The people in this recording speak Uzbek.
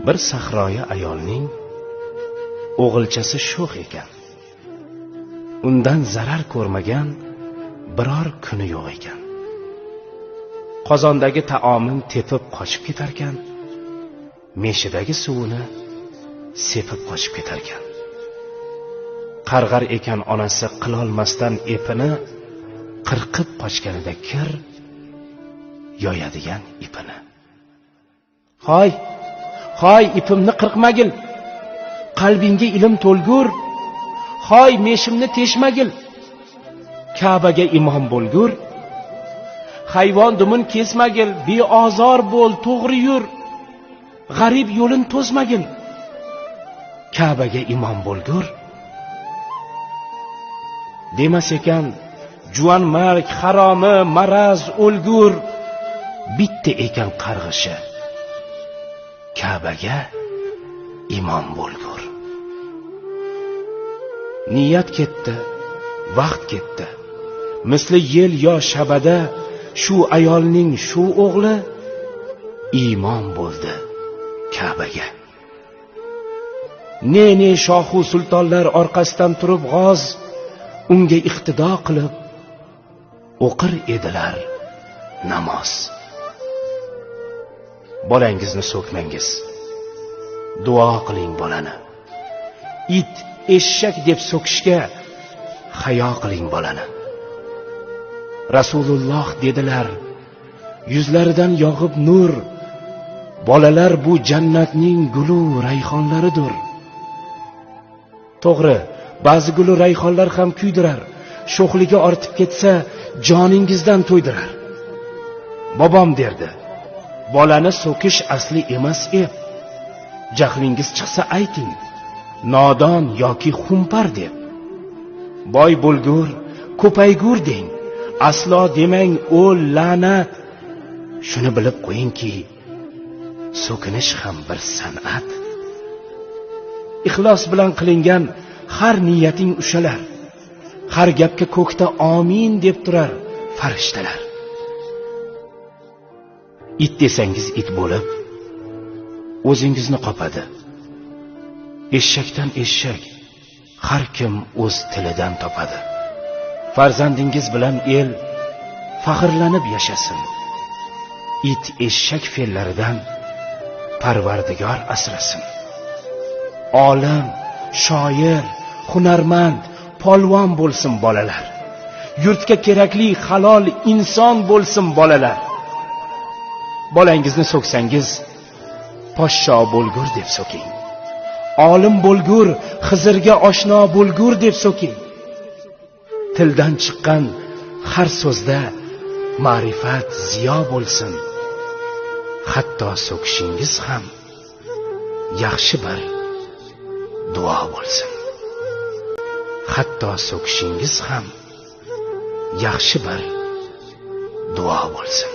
Bir sahroyi ayolning o'g'ilchasi sho'x ekan. Undan zarar ko'rmagan biror kuni yo'q ekan. Qozondagi taomin tepib qochib ketarkan, meshidagi suvini sepib qochib ketarkan. Qarg'ar ekan onasi qilolmasdan ipini, qirqib qochganida kir yoyadigan ipini. Hoy, hoy ipimni qirqmagil, qalbingga ilm to'lgur, hoy meshimni teshmagil, Ka'baga imom bo'lgur, hayvon dumin kesmagil, beozor bo'l, to'g'ri yur, g'arib yo'lin to'smagil, Ka'baga imom bo'lgur. Demas ekan juvanmarg, haromi, maraz, o'lgur, bitta ekan qarg'ishi, Ka'baga imom bo'lgur. Niyat ketdi, vaqt ketdi. Misli yel yo shabada shu ayolning shu o'g'li imom bo'ldi Ka'baga. Ne-ne shohu sultonlar orqasidan turib g'oz, unga iqtido qilib o'qir edilar namoz. Bolangizni so'kmangiz, duo qiling bolani. It, eshak deb so'kishga hayo qiling bolani. Rasululloh dedilar, yuzlaridan yog'ib nur, bolalar bu jannatning gulu rayhonlaridir. To'g'ri, ba'zi gulu rayhonlar ham kuydirar, sho'xligi ortib ketsa joningizdan to'ydirar. Bobom derdi, bolani so'kish asli emas ep. Jahlingiz chiqsa ayting, nodon yoki xumpar deb. Boy bo'lgur, ko'paygur deng, aslo demang o'l la'nat. Shuni bilib qo'yingki, so'kinish ham bir san'at. Ixlos bilan qilingan har niyating ushalar, har gapga ko'kda amin deb turar farishtalar. It desangiz it bo'lib o'zingizni qopadi. Eshakdan eshak, har kim o'z tilidan topadi. Farzandingiz bilan el faxrlanib yashasin. It eshak fe'llaridan Parvardigor asrasin. Olim, shoir, hunarmand, polvon bo'lsin bolalar. Yurtga kerakli halol inson bo'lsin bolalar. Bolangizni so'ksangiz, poshsho bo'lgur deb so'king. Olim bo'lgur, Xizrga oshno bo'lgur deb so'king. Tildan chiqqan har so'zda ma'rifat ziyo bo'lsin. Hatto so'kishingiz ham yaxshi bir duo bo'lsin. Hatto so'kishingiz ham yaxshi bir duo bo'lsin.